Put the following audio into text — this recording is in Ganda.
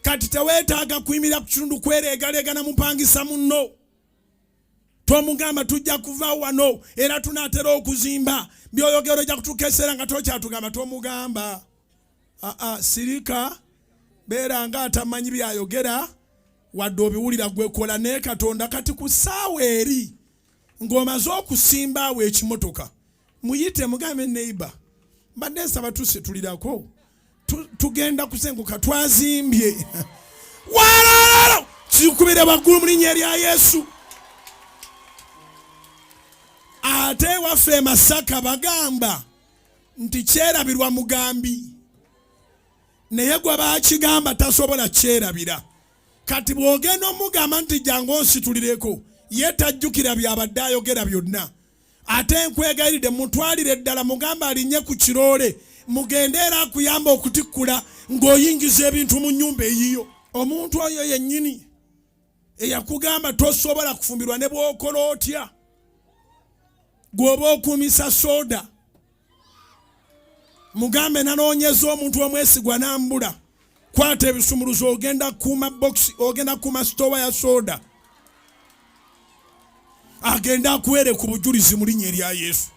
Kati teweetaaga kuyimirira ku kitundu kwereegaleega na mupangisa munno. Tomugamba tujja kuva wano era tunaatera okuzimba, byoyogera ojja kutuuka ekiseera nga tokyatugamba. Tomugamba, aa, sirika, beera nga atamanyi byayogera, wadde obiwulira gwekola naye Katonda. Kati ku ssaawa eri ng'omaze okusimba awo ekimotoka, muyite mugambe, "Neighbor, mbadde nsaba tusitulirako, tugenda kusenguka, twazimbye." Walalala, kikubire waggulu mu linnya erya Yesu. Ate waffe e Masaka bagamba nti kyerabirwa mugambi, naye gwe bakigamba tasobola kyerabira. Kati bw'ogenda omugamba nti jangu onsitulireko, ye tajjukira byabadde ayogera byonna. Ate nkwegayiridde, mutwalire ddala, mugambe alinnye ku kiroole, mugende era akuyamba okutikkula ng'oyingiza ebintu mu nnyumba eyiyo. Omuntu oyo yennyini eyakugamba tosobola kufumbirwa ne bw'okola otya, gw'oba okuumisa sooda, mugambe, "Nanoonyeza omuntu omwesigwa nambula. Kwata ebisumuluzo, ogenda kuuma box, ogenda kuuma sitowa ya soda." Agenda akuwere ku bujulizi mu linnya erya Yesu.